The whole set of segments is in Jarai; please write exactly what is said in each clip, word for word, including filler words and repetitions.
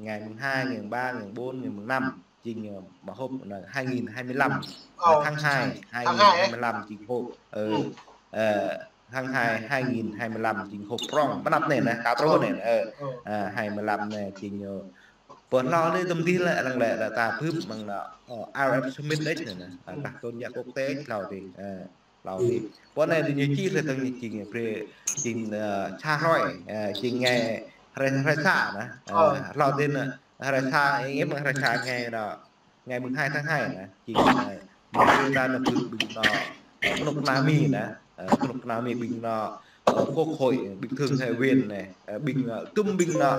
ngày mùng hai, ngày mùng ba, ngày mùng bốn, ngày mùng năm, jing, ơ, mă hộp anai hai nghìn hai mươi lăm, ơ, tháng hai, tháng hai, hai nghìn hai mươi lăm jing hộp. Ơ, ơ, tháng hai, hai nghìn hai mươi lăm jing hộp prong, mơnăp anai, anai, ta truh anai, ơ, ơ, hai mươi lăm anai jing, ơ, pơ hlâo anai tơm dih lĕ, arăng lĕ, lĕ ta bưp mơ̆ng anai, ơ, R F Smith đĕč anai, anai, ơ, kah tôn giáo quốc tế hlâo dih, ơ, hlâo dih. Pơ anai dih ñu čih lĕ tơng ñu jing, brơi, jing, ơ, sa hrơi, ơ, jing ngày hrơi, hrơi sa anai, ơ, hlâo dih anai, hrơi sa, ih mơ̆ng hrơi sa ngày anai, ngày mùng hai tháng hai anai, jing, ơ, mơ̆ng brơi ta anai bưp ƀing anai, ơ, kơnuk kơna Mi anai, ơ, kơnuk kơna Mi ƀing anai, ơ, quốc hội, bình thường hội viên anai, ơ, ƀing, ơ, tơm ƀing anai,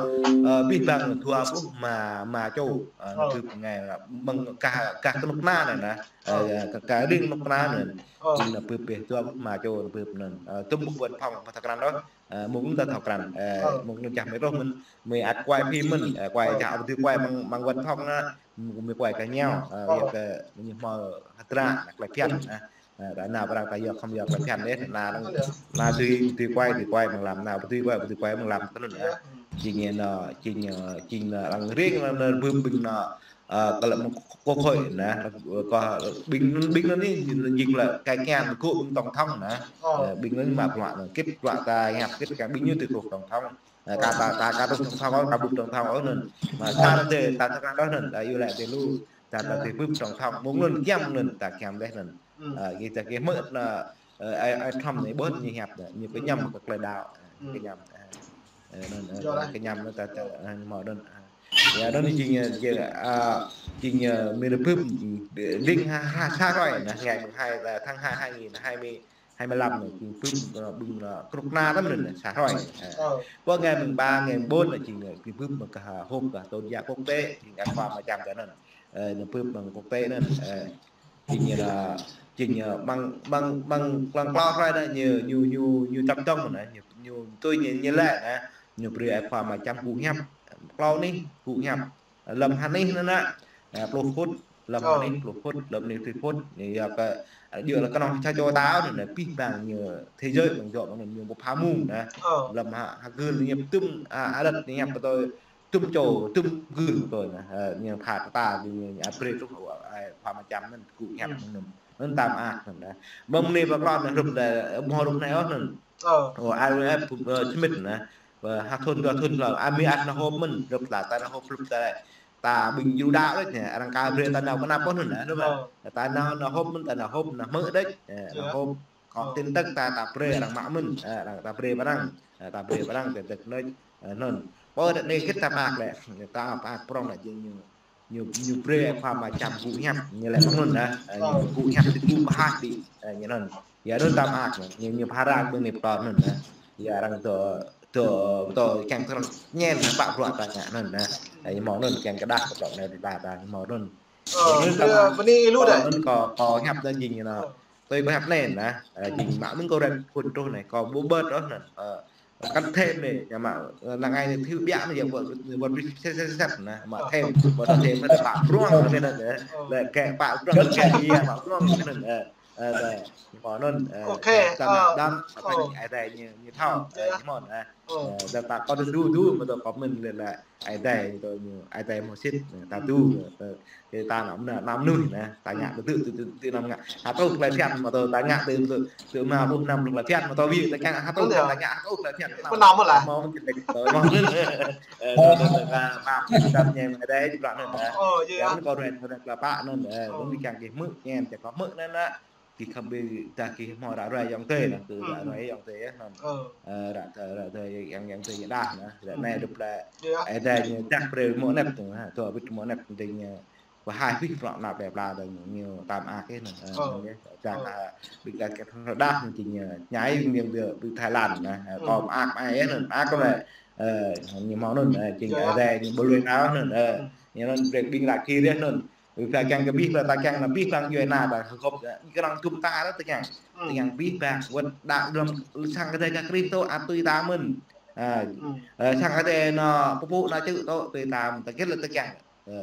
ơ, abih bang dua pluh rơma, rơma čô, ơ, anai bưp ngày anai, mơ̆ng kah, kah kơnuk kơna anai, anai, ơ, kah, kah ƀing kơnuk kơna anai, jing anai bưp ƀĕ dua pluh rơma čô anai bưp anŭn, ơ, tơm ƀuh văn phòng pơthâo krăn đôč. Ơ, mơ̆ng anŭn ta thâo krăn, ơ, mơ̆ng anŭn čah mơ̆ truh mơ̆n, mơ̆ ăt kuai phim mơ̆n, ơ, kuai čah ƀu dưi kuai mơ̆ng, mơ̆ng văn phòng anai, mơ̆ kuai kơ ñu, ơ, yua kơ ñu hmâo hơdră, anai tơlơi phiăn, ơ, ơ, ta nao pơ arăng ta yua khŏm yua tơlơi phiăn dih, anai arăng, anai dưi, dưi kuai, dưi kuai mơ̆ng lăm, anai ƀu dưi kuai, ƀu dưi kuai mơ̆ng lăm, tui anŭn, ơ. Jing anai, jing, ơ, jing anai arăng ring, arăng bưp ƀing anai, ơ, kơ lĕ mơ̆ng quốc hội anai, ơ, kơ ƀing, ƀing anai anai, jing lĕ kơ kiăng kơ ƀing tổng thống anai. Ơ, ƀing anai mă bruă anai, kĭt bruă ta hiăp kĭt kơ ƀing ñu tui kơ tổng thống. Ơ, kơ ta, ta, kơ tổng thống ôh, kơ ƀuh tổng thống ôh anŭn. Mă sa ră tơ, ta thâo krăn đôč anŭn, ta iâu laĭ tơ lu, ta, ta tơ bưp tổng thống, mơ̆ng anŭn giăm anŭn, ta giăm dih anŭn. Ơ, kơ ta kơ hmư̆ anai, ơ, ai, ai Trump anai ƀuh ñu hiăp anai, ñu kơñăm kơ tơlơi đaŏ, kơñăm. Ơ, anŭn, ơ, kơñăm anŭn ta, ta, ơ, hmâo anŭn, ơ. Yua anŭn jing, ơ, jing, ơ, jing, ơ, mơ̆ng anai bưp, jing, ling ha, ha, sa hrơi anai, ngày mùng hai, ơ, tháng hai, hai nghìn hai mươi, hai mươi lăm anai, jing bưp, ơ, ƀing, ơ, kơnuk kơna tơm anŭn anai, sa hrơi. Ơ. Pơ ngày mùng ba, ngày mùng bốn anai, jing, ơ, jing bưp mơ̆ng kah hộp kah tôn giáo quốc tế, jing ăt khua mơčăm kơ anŭn. Ơ, anai bưp mơ̆ng quốc tế anŭn, ơ, jing anai, jing, ơ, mơ̆ng, mơ̆ng, mơ̆ng klâo klâo hrơi anai, ñu, ñu, ñu, ñu čăp čŏng anai, ñu, ñu tui ñu, ñu laĭ anai, ñu brơi ăt khua mơčăm gŭ hiăp. Klâo anih gŭ hiăp. Lơ̆m hơnih anŭn anai, ơ, pluh phút, lơ̆m hơnih pluh phút, lơ̆m anai tui phút, anai yua kơ, ơ, yua lĕ kơnơ̆ng sa čô ta anŭn anai, abih bang ñu thế giới ƀing dŏ anŭn ñu ƀu pha mơ̆ng anai. Lơ̆m ha, ha gưl ñu tơm, a, adat ñu hiăp pơtô tơm čô, tơm gưl pơtô anai. Ơ, ñu pha ta, ñu, ñu ăt brơi truh, ơ, khua mơčăm anŭn, gŭ hiăp anŭn. Anŭn ta mơak anŭn anai. Mơ̆ng anai pơ klâo anai hrup anai, ơ, mơ̆ hrup anai ôh anŭn. Ơ. Ơ, ai ơ, ơ, Smith anai. Ơ, ha thŭn, dua thŭn hlâo, a, mơ̆ ăt nao họp mơ̆n, hrup ta, ta nao họp, hrup ta, ta ƀing Yuđa đôč anai, arăng ka brơi ta nao kơnăp ôh anŭn anai, hrup. Ơ. Ta nao, nao họp mơ̆n, ta nao họp, nao hmư̆ đôč, ơ, nao họp. Kơ tin tức ta, ta brơi arăng mă mơ̆n, ơ, arăng ta brơi pơ arăng, ơ, ta brơi pơ arăng tin tức đôč, ơ, anŭn. Pơ ră anai kĭt ta mơak lĕ, ta mơak prong lĕ jing ñu, ñu, ñu brơi khua mơčăm gŭ hiăp, ñu laĭ mơ̆ng anŭn anai, ơ, ñu gŭ hiăp tui gŭ pơhaih đĭ, ơ, ñu anŭn. Yua anŭn ta mơak, ñu, ñu phara ƀing anai pơtô anŭn anai. Yua arăng dŏ, dŏ, dŏ kiăng tơrăng ñen, pă bruă ta ngă anŭn anai. Ơ, ñu hmâo anŭn kiăng kơ đah kơ bruă anai ta, ta hmâo anŭn. Ơ, anŭn ta mơak, bơni lu dêh. Anŭn kơ, kơ hiăp anai jing anai. Tui kơ hiăp anai anai, ơ, jing mă mơ̆ng kơ rĕn phŭn truh anai, kơ ƀu ƀơ̆t ôh anai. Ơ, kăn thêm anai, ñu mă, ơ, năng ai anai thiu biă anai, yua ƀu, ƀu brơi sĕt, sĕt, sĕt anai, mă thêm, ƀu thêm anai, pă bruă anai anai. Lĕ kơ pă bruă anai, kơ ia pă bruă anai anai. Ơ, ơ, anai, ñu hmâo anŭn, ơ, ta ngă đăng, ta ngă ai anai ñu, ñu thâo, ơ, ñu hmâo anai. Ơ, ta, ta kơ đu, đu, mă tơ comment lĕ lĕ. Ai Adai tơ ñu, Ai Adai hmâo sĭt, ta tŭ, tơ, tơ ta anăm, anăm mơnuih anai, ta ngă tơ tŭ, tŭ, tŭ, tŭ anăm ngă. Hơtŭ tơlơi phiăn mă tơ ta ngă tơ, tơ, tơ rơma pluh, năm pluh tơlơi phiăn mă tơ wĭ ta ngă hơtŭ, ta ngă hơtŭ tơlơi phiăn. Pơnăm mơ̆ lah. Mơ̆ mơ̆n tơlơi, mơ̆ mơ̆n. Ơ, tơ, tơ, tơ, ta mă, ta ñe Ai Adai jing bruă anŭn, ơ. Ơ, yơh. Yua anŭn kơ rĕn, kơ rĕn klă pă anŭn, ơ, anŭn kiăng kơ hmư̆, ñen, kiăng kơ hmư̆ anŭn, anŭn. Kơ khăm ƀing ta kơ hmâo ră ruai ayŏng adơi anai, kơ ră ruai ayŏng adơi anai. Ơ, ră, ră, ră ayŏng, ayŏng adơi đah anai. Ră anai hrup lĕ Ai Adai ñu dah brơi mơ̆ anăp tơ, ha, tơ ƀĭt mơ̆ anăp tơ ñu. Pơhaih abih bruă anăp plơi pla tơ ñu, ñu ta mơak anai. Ơ, dah, ƀĭt ta kơ đah anai jing ñu, ñai ƀing, ƀing, ƀing Thái Lan anai. Ơ, kơ mơak, mơak anai, mơak kơ lĕ. Ơ, ñu hmâo anŭn, ơ, jing Ai Adai ñu ƀu lui nao anŭn, ơ. Ñu anŭn brơi ƀing lăk kơ rĕ anŭn. Ƀing ta kiăng kơ abih, ta kiăng anŭn abih bang djuai ania ta hơgŏp, ơ, kơnơ̆ng tŭm ta ră ta kiăng. Ta kiăng abih bang, wơ̆t đa lăm sang Adai kơ Krist tơ ăt tui ta mơ̆n. Ơ, ơ, sang Adai anŭn pơpŭ anŭn čư̆ tơ tui ta mơ̆n, ta kĭt lĕ ta kiăng. Ơ,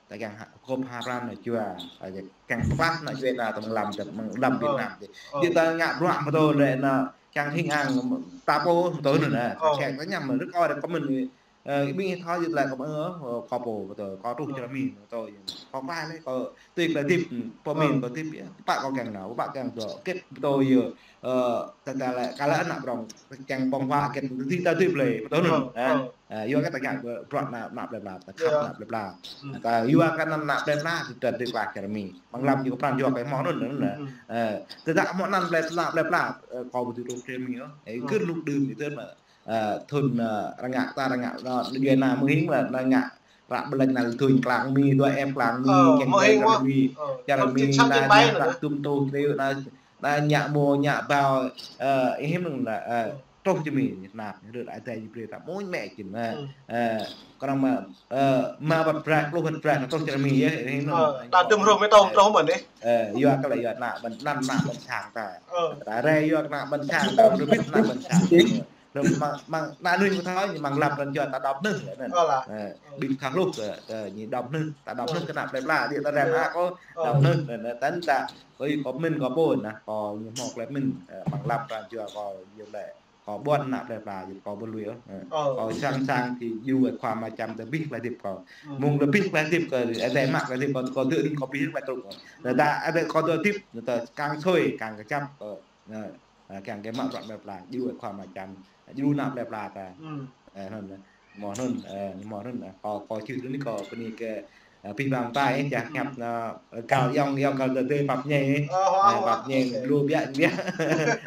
ta kiăng ha, hơgŏp ha pran anŭn jua, ơ, kiăng pơpă anŭn djuai ania ta mơ̆ng lăm, ta mơ̆ng lăm Việt Nam tơ. Jing ta ngă bruă mơ̆ tơ lĕ anŭn kiăng hing ang ta pô mơ̆ tơ anŭn, ơ, ta kiăng ta ñăm mơ̆ rơ̆k ôh ră kơ mơ̆n Ơ, ƀing ih thâo yơh lĕ kâo ƀu, ơ, kâo pô, pơtô, kâo truh čar Mi, pơtô yơh. Kâo klaih lĕ, kâo tui klaih hơdip, pô min kâo hơdip yơh. Pă kâo kiăng nao, pă kiăng dŏ, hơget pơtô yơh, ơ, ta, ta lĕ, kâo lĕ ană prŏng, kiăng ƀơ̆ng huă hơget, tui ta hơdip lĕ, pơtô anŭn, ơ. Ơ, yua kơ ta kiăng bruă ană, ană plơi pla, ta khăp ană plơi pla. Ta yua kơ ană, ană plơi pla, ta tui klaih čar Mi. Mơ̆ng lăm ñu kơ pran jua kơ hmâo anŭn, anŭn, ơ. Ơ, tơdah hmâo ană plơi, ană plơi pla, ơ, kâo ƀu tui truh čar Mi, ơ. Ơ, gơ̆ lŭk đưm ñu tơl mă. Ơ, thun, ơ, rơngiă ta rơngiă, ơ, djuai ania mơ̆ng hing lĕ, rơngiă ră ƀlĕk ană thun klang Mi, dua em klang Mi, kiăng mơ̆ng hing čar Mi, čar Mi, ană, ană tum tuh, triu, ană, ană ñă mô, ñă bao, ơ, ih hiư̆m anŭn lĕ, ơ, truh čar Mi, năp, rơ̆t ai tai ji brơi ta, mơ̆ng mĕ čin, ơ, ơ, kơnơ̆ng mă, ơ, mă wơ̆t braih, pluh wơ̆t braih, ană truh čar Mi yơh, ih hiư̆m anŭn. Ơ, ta tơm rơh mĕ tông truh mơ̆n dih. Ơ, yua kơ lĕ yua ană ƀôn, ană, ană ƀôn sang ta. Ơ. Ta rai yua kơ ană ƀôn sang ta, rơbit ană ƀôn sang ta. Lơ̆m mơ̆ng, mơ̆ng ană nuih kơ thâo, ñu mơ̆ng lăm pran jua ta đom nưh lĕ anŭn. Ơ, ƀing thâo hluh kơ, kơ ñu đom nưh, ta đom nưh kơ ană plơi pla, dih ta rai mă kâo đom nưh, anŭn, anŭn, tơl ta, kâo, kâo min kâo pô anŭn, kâo ñu hmâo klĕ min, ơ, mơ̆ng lăm pran jua kâo yơh lĕ, kâo ƀuăn ană plơi pla, yơh kâo ƀu lui ôh, ơ. Kâo sẵn sàng či djru ai khua Ama Čăm ta abih klaih hơdip kâo. Mơ̆ng abih klaih hơdip kâo, ơ, adai mă klaih hơdip kâo, kâo dưi anŭn kâo abih klaih truh. Tơdah adai kâo dưi hơdip, ta kiăng sui, kiăng kơjăp, ơ, ơ. Ơ, kiăng kơ mă bruă plơi pla, djru ai khua Ama Čăm, djru ană plơi pla ta. Ơ, anŭn, hmâo anŭn, ơ, hmâo anŭn, ơ, kâo, kâo čih anŭn kâo bơni kơ, ơ, abih bang ta, ơ, čang hiăp, ơ, kâo yŏng, yŏng kâo tơdơi pap ñai, ơ, pap ñai, lu biă, biă.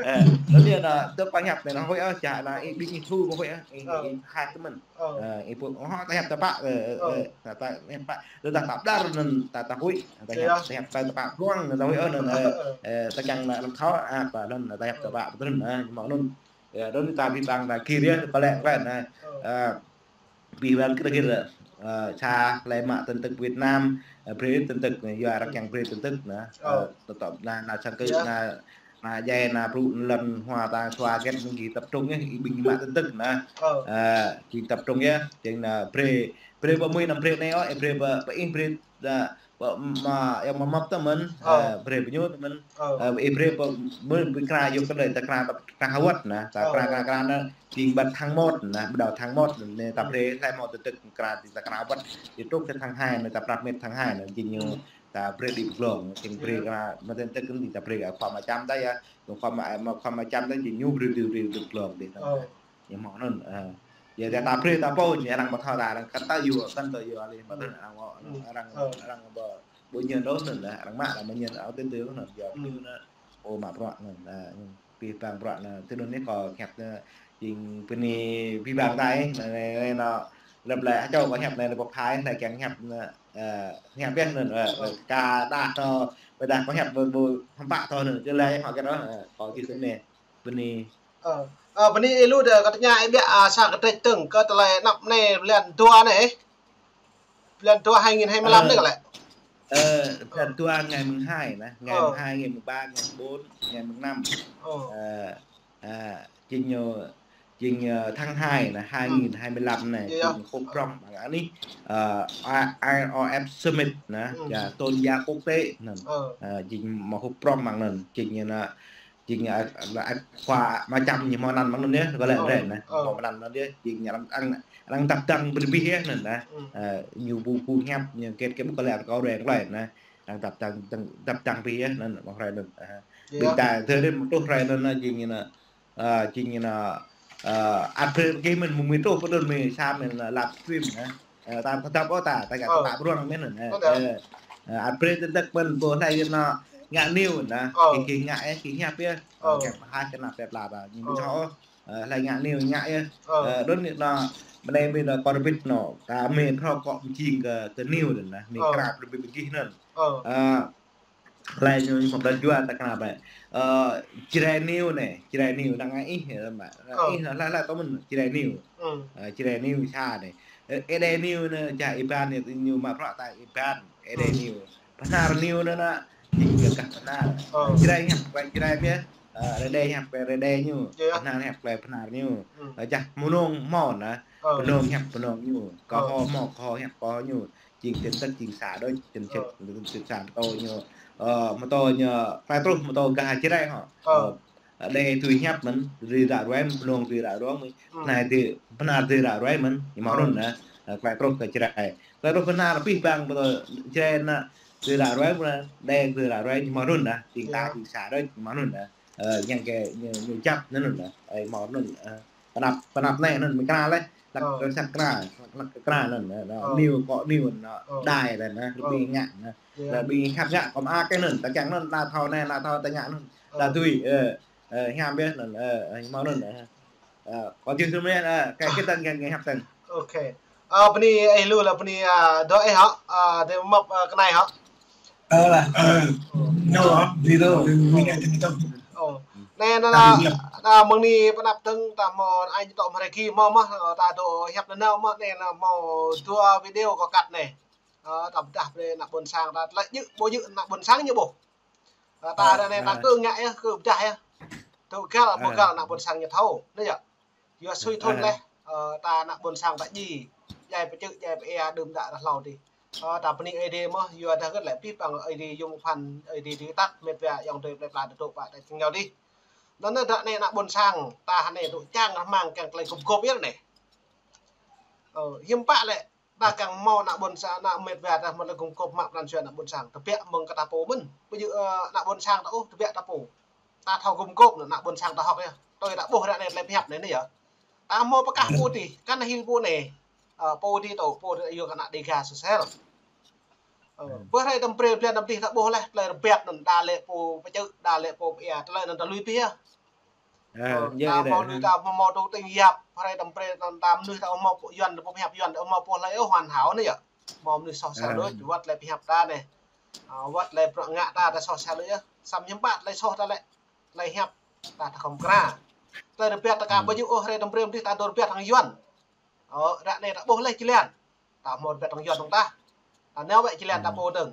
Ơ, anŭn yơh, anŭn, tơpă hiăp anai, anŭn huĭ, ơ, čang anŭn, ih ƀing ih thu, anŭn huĭ, ơ, ih, ih hai tơmĕn. Ơ, ih pô, ơ, ta hiăp tơpă, ơ, ơ, ta, ta hiăp tơpă, tơdah ta ƀlŏr anŭn ta, ta huĭ, ta hiăp, ta hiăp ta tơpă bruă, ta huĭ, ơ, anŭn, ơ, ơ, ta kiăng anŭn lăm thâo, ă, pă anŭn, ta hiăp tơpă, pơtrun, ơ, hmâo anŭn. Yơh, anŭn ta abih bang ta gir yơh, pơlĕ, pơlĕ, anŭn, ơ, abih bang ta gir, ơ, sa lĕ mă tin tức Việt Nam, ơ, brơi tin tức, yua arăng kiăng brơi tin tức, anŭn, ơ, tơtŏp, anŭn, anŭn sang kơ, anŭn, anŭn djai, anŭn brŭ, lŏn hmua ta sua hơget, mơ̆ng gih tập trung yơh, ih ƀing mă tin tức, anŭn. Ơ, či tập trung yơh, čang anŭn brơi, brơi pơmui anăm brơi anai ôh, ơ, brơi pơ, pơ ih brơi, đa, pơ, mă, yua mă măp tơmĕn, ơ, brơi pơñu tơmĕn, ơ, ih brơi pơmui pơkra yua kơ lĕ ta kra, ta kra hơwăt anŭn, ta kra, kra, kra anŭn, jing ƀăt tháng một anŭn, bắt đầu tháng một anŭn, ta brơi hlơi hmâo tin tức kra, ta kra hơwăt, či truh kơ tháng hai anŭn, ta prăp mĕt tháng hai anŭn, jing ñu, ta brơi đĭ pơglông, jing brơi kra, mă tin tức anŭn, ta brơi kơ khua Ama Čăm ta yơh, khua Ama, mă khua Ama Čăm ta, jing ñu brơi, brơi, brơi, brơi pơglông, đĭ ta. Ñu hmâo anŭn, ơ. Yua dah ta brơi ta pô, ñu arăng ƀu thâo ta, arăng kăn ta yua, kăn ta yua lĕ, mă tơl arăng, arăng, arăng ƀu, ƀu ñen ôh anŭn, arăng mă lĕ mơñen ôh tin tức anŭn, yua anŭn, ơ, mă bruă anŭn, ơ, abih bang bruă anŭn, tui anŭn yơh kâo hiăp anŭn, jing bơni abih bang ta, anŭn, anŭn, anŭn, lăp lĕ, hơčâo kâo hiăp anŭn, pơphai, anŭn kiăng hiăp anŭn, ơ, hiăp yơh anŭn, ơ, ơ, kơ đah tơ, ƀôdah kâo hiăp ƀu, ƀu hơmpă tơ anŭn, či lĕ hơget ôh, ơ, kâo či tui anai, bơni. Ơ, ơ, bơni ih lu đơi, kơ tơña ih biă, ơ, sa kơtrĕč tơ̆ng, kơ tơlơi anăp anai blan dua anai, blan dua hai nghìn hai mươi lăm anai kơ lĕ. Ơ, blan dua ngày mùng hai anŭn, ngày mùng hai, ngày mùng ba, ngày mùng bốn, ngày mùng năm. Ơ, ơ, jing ñu, jing, ơ, tháng hai anŭn, hai nghìn hai mươi lăm anai, jing khŭp prŏng mơ̆ng anih, ơ, I O F Summit anŭn, ya, tôn giáo quốc tế anŭn. Ơ, jing mơ̆ khŭp prŏng mơ̆ng anŭn, jing ñu anŭn, jing, ơ, lĕ, ơ, khua Ama Čăm ñu hmâo anăn mơ̆ng anŭn yơh, kơ lĕ ren anŭn, hmâo anăn mơ̆ng anŭn yơh, jing ñu arăng, arăng, arăng tơpă tơ̆ng brơi abih yơh anŭn anŭn. Ơ, ñu ƀu, ƀu hiăp, ñu hơget hơget ƀu kơ lĕ arăng kâo ren kơ lĕ anŭn. Arăng tơpă tơ̆ng, tơ̆ng, tơpă tơ̆ng abih yơh anŭn, mơ̆ng ren anŭn. Ơ. Ƀing ta tơl ren mơ̆ truh ren anŭn, jing ñu anŭn, ơ, jing ñu anŭn, ơ, ăt brơi kơ mĭn mơ̆ng mĭn truh pơ anŭn mĭn sa mĭn live stream anŭn. Ơ, ta, ta, ta, ta, ta, ta, ta bruă mĭn anŭn. Ơ, ơ, ăt brơi tin tức mĭn ƀu hlơi anŭn ngă new anŭn. Ơ. Kơ, kơ ngă, ơ, kơ hiăp yơh. Ơ, kiăng pơhaih kơ ană plơi pla ta. Ñu ƀu thâo, ơ, hlơi ngă new ngă yơh. Ơ, anŭn anŭn, mơ̆ng anai mĭn anŭn kơ rơbit anŭn. Ta mĭn phrâo kơ mơjing kơ, kơ new anŭn. Mĭn kra rơbit ƀing gih anŭn. Ơ, hlơi ñu mă pran jua ta kơnăl bĕ. Ơ, Jrai News anai, Jrai News anŭn ngă ih, ơ, mă. Ngă ih, hlơi, hlơi tơ mĭn Jrai News. Ơ, Jrai News sa anai. Ơ, Êđê News anai, čah Iban anai, ñu mă bruă ta Iban, Êđê News. Bahnar News anai, anai, jing gah Bahnar. Jrai hiăp, Jrai biă. Ơ, Rơđê hiăp, Rơđê News. Bahnar hiăp, Bahnar News. Ơ, čah Mnông hmâo anŭn. Mnông hiăp, Mnông News. Kơho hmâo, Kơho hiăp, Kơho News. Jing tin tức jing sa đôč, tin sĭt, tin sa mơtô ñu, ơ, mơtô ñu, klaih truh mơtô gah Jrai hŏ. Ơ, Ơ, đe tui hiăp mơ̆n, tui ră ruai mơ̆n, pơnong tui ră ruai mơ̆n. Hmm. Anai tui, pơnar tui ră ruai mơ̆n, ñu hmâo anŭn anai. Ơ, tơlơi truh kơ Jrai. Tơlơi truh pơnar abih bang pơtô Jrai anŭn, tui ră ruai mơ̆n, đe tui ră ruai ñu hmâo anŭn anai. Ƀing ta tui sa đôč ñu hmâo anŭn anai. Ơ, yang kơ ñu, ñu jăp anŭn anai. Ơ, hmâo anŭn, ơ, pơnăp, pơnăp anai anŭn mơ̆ng kơna lĕ. Lăk kơ sat kơna, lăk kơ kơna anŭn, anŭn, anŭn, niu kơ niu anŭn, đai anŭn, rơbih ngă anŭn. Rơbih khăp ngă kơ mă kơ anŭn, ta kiăng anŭn, ta thâo anai, ta thâo ta ngă anŭn. Ta tui, ơ, Ơ, hiam biă anŭn, ơ, ơ, hmâo anŭn, ơ. Ơ, kâo jing tui mơ̆n, ơ, kơ kơ tơ̆ng, kơ, kơ hiăp tơ̆ng. Ôkê. Ơ, bơni ih lu lah, bơni, ơ, dŏ ih hŏ, ơ, dŏ mă, ơ, kơnai hŏ. Ơ, lah, ơ, ñu hŏ, đi đâu, mình nghe tin tức. Ơ. Anai, anai, anai, anai, mơ̆ng anai pơnăp tơ̆ng, ta hmâo, ai ñu tŏ mơ̆ng rơki hmâo mơ̆n, ơ, ta dŏ hiăp nanao mơ̆n, anai, anai, hmâo dua video kâo kat anai. Ơ, ta pơdah brơi ană ƀôn sang, ta tơlơi djơ̆, ƀu djơ̆ ană ƀôn sang ñu ƀuh. Ơ, ta ră anai ta kơ ngă yơh, kơ pơdah yơh. Tơl găl, ƀu găl ană ƀôn sang ñu thâo, anai yơh. Yua sui thun laih, ơ, ta ană ƀôn sang ta djai, djai pơčơ̆, djai pơia, đưm đă ră hlâo adih. Ơ, ta bơni Ơi Adai mơ̆n, yua dah gơ̆t laih abih bang Ơi Adai yôm pơphan, Ơi Adai tơtăt, met wa ayŏng adơi plơi pla tơdŏ pă ta čơngeo adih. Anŭn anai ră anai ană ƀôn sang, ta anai tŭ čang rơmang kiăng tơlơi gum gôp yơh anai. Ơ, hiư̆m pă lĕ, ta kiăng hmâo ană ƀôn sang, ană met wa ta hmâo tơlơi gum gôp mă pran jua ană ƀôn sang. Tơbiă mơ̆ng kơ ta pô mơ̆n. Ƀu djơ̆, ơ, ană ƀôn sang ta ôh, tơbiă ta pô. Ta thâo gum gôp anŭn, ană ƀôn sang ta hŏk yơh. Tui ta ƀuh ră anai tơlơi pơhiăp anai, anai yơh. Ta hmâo pơkah pô adih, kăn hil pô anai. Ơ, pô adih tŏ, pô adih yua kơ ană Dega Sôsel. Ơ, bơ hrơi tơm brơi blan tơm adih ta ƀuh laih, tơlơi rơbat anŭn, đa lĕ pô pơčơ̆, đa lĕ pô pơia, tơlơi anŭn ta lui abih yơh. Ơ, ta hmâo lui ta hmâo tŭ tĭng yap, hrơi tơm brơi ta, ta mơnuih ta hmâo pô Yuan, pô pơhiăp Yuan, ta hmâo pô hlơi ôh hoàn hảo anai yơh. Hmâo mơnuih soh sel đôč, wơ̆t tơlơi pơhiăp ta anai. Ơ, wơ̆t tơlơi bruă ngă ta, ta soh sel đôč yơh. Samơ̆ hiư̆m pă tơlơi soh ta lĕ, tơlơi hiăp ta, ta khŏm kra. Tơlơi rơbat ta ka ƀu djơ̆ ôh, hrơi tơm brơi tơm adih ta dŏ rơbat hăng Yuan. Ơ, ră anai ta ƀuh laih jơlan. Ta hmâo rơbat hăng Yuan dơ̆ng tah. Ta nao wơ̆t jơlan ta pô dơ̆ng.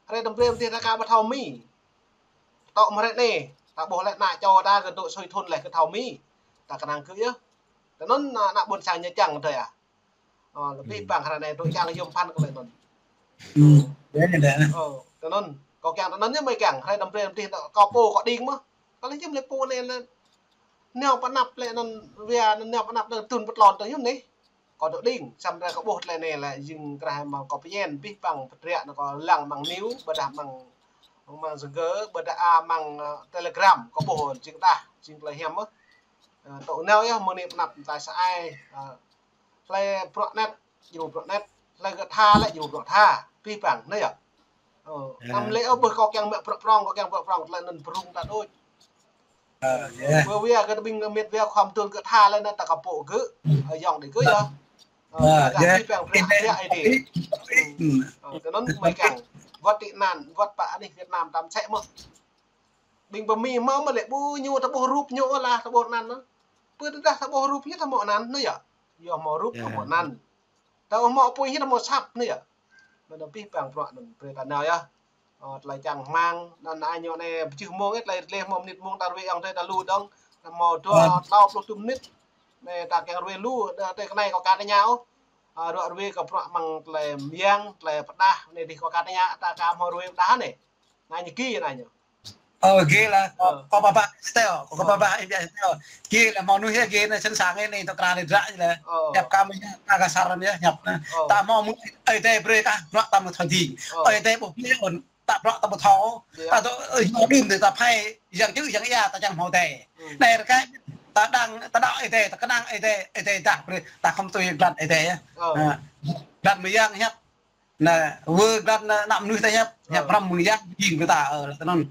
Hrơi tơm brơi tơm adih ta ka ƀu thâo Mi. Tŏ mơ̆ng hrơi anai, ta ƀuh laih ană čô ta kơ dŏ sui thun laih kơ thâo Mi. Ta kơnang kơ yơh. Tui anŭn ană, ană ƀôn sang ñu čang adơi ah. Ơ, lơbih bang hrơi anai tŭ čang yôm pơphan kơ lĕ anŭn. Ơ, tui anŭn. Kâo kiăng tui anŭn yơh mơi kiăng. Hrơi tơm brơi tơm adih kâo pô kâo đing mơ̆n. Kâo lĕ jing lĕ pô anai lĕ. Nao pơnăp lĕ anŭn, wia anŭn nao pơnăp anŭn tŭn pơtlon tui yơh anai. Kâo dŏ đing, samơ̆ kâo ƀuh tơlơi anai lĕ jing krah mơ̆ng kâo pơñen, abih bang pơtrĕk anŭn kâo lăng mơ̆ng news, ƀôdah mơ̆ng, mơ̆ng Messenger, ƀôdah, a, mơ̆ng, ơ, Telegram, kâo ƀuh jing tah, jing tơlơi hiam mơ̆n. Ơ, tŏ nao yơh, mơ̆ng anai pơnăp ta sa ai, ơ, hlơi bruă anet, djru bruă anet, hlơi kơ tha lĕ djru bruă tha, abih bang, anai yơh. Ơ, anăm lĕ ôh ƀuh kâo kiăng mă bruă prŏng, kâo kiăng bruă prŏng, tơlơi anŭn brung ta đôč. Ơ, yơh. Ƀơ wia kơ ƀing met wa khŏm tŭn kơ tha lĕ anŭn ta kơ pô gơ̆, ơ, yŏng đĭ gơ̆ yơh. Ơ, ơ, ta yơh. Abih bang brơi hơdră ai đĭ. Ơ, tui anŭn mơi kiăng. Wơ̆t tị nạn, wơ̆t pơ anih Việt Nam tăm sĕ mơ̆n. Ƀing pơ Mi hmâo mơ̆n lĕ ƀu ñu ta ƀuh rup ñu lah ta ƀuh anăn anŭn. Pơ tơdah ta ƀuh rup ñu ta hmâo anăn anŭn yơh. Yua hmâo rup ta hmâo anăn. Ta ƀu hmâo apui hĭ ta hmâo asăp anai yơh. Anŭn abih bang bruă anŭn brơi ta nao yơh. Ơ, tơlơi čang rơmang, anŭn anai ñu anai pơjưh mông ih, tơlơi rơleh hmâo mơnit mông ta ruai ayŏng adơi ta lu dơ̆ng. Ta hmâo dua, tlâo pluh tŭ mơnit. Anai ta kiăng ruai lu, tơ kơ anai kâo ka tơña ôh. Ơ, ruai ruai kơ bruă mơ̆ng tơlơi mơyang, tơlơi pơdah, anai adih kâo ka tơña, ta ka hmâo ruai pơdah anai. Anai ñu gih anai ñu. Ơ, gih lah, kâo, kâo pơbah stel, kâo pơbah ih biă stel. Gih lah hmâo mơnuih yơh, gih anai sẵn sàng anai, tŏ kra anai dră lah. Hiăp kơ mơi yơh, ta ka sar anai yơh, hiăp anai. Ta hmâo mơnuih, Ơi Adai brơi kơ bruă ta mơ̆ thâo ding. Ơi Adai ƀu brơi ôh, ta bruă ta ƀu thâo. Ta dŏ, ơ, hmâo đưm dih ta phai, yang čư̆ yang ia ta čang hmâo Ơi Adai. Anai rơkơi, ta đang, ta đaŏ Ơi Adai, ta kơnang Ơi Adai, Ơi Adai dah brơi, ta khŏm tui glan Ơi Adai yơh. Ơ. Ơ, glan mơyang hiăp. Anai, wơ̆t glan ană, ană mơnuih ta hiăp, hiăp hrăm mơyang jing kơ ta, ơ, tui anŭn.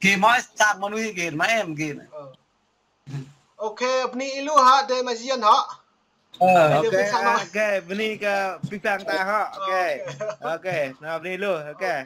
Gih mơi sang mơnuih gih, mơi em gih. Ơ. Ôkê, bơni ih lu hă, adơi Mă Yuan hă. Ơ, adơi ôkê, ôkê, bơni kơ abih bang ta hă. Ôkê. Ôkê, anai bơni lu, ôkê.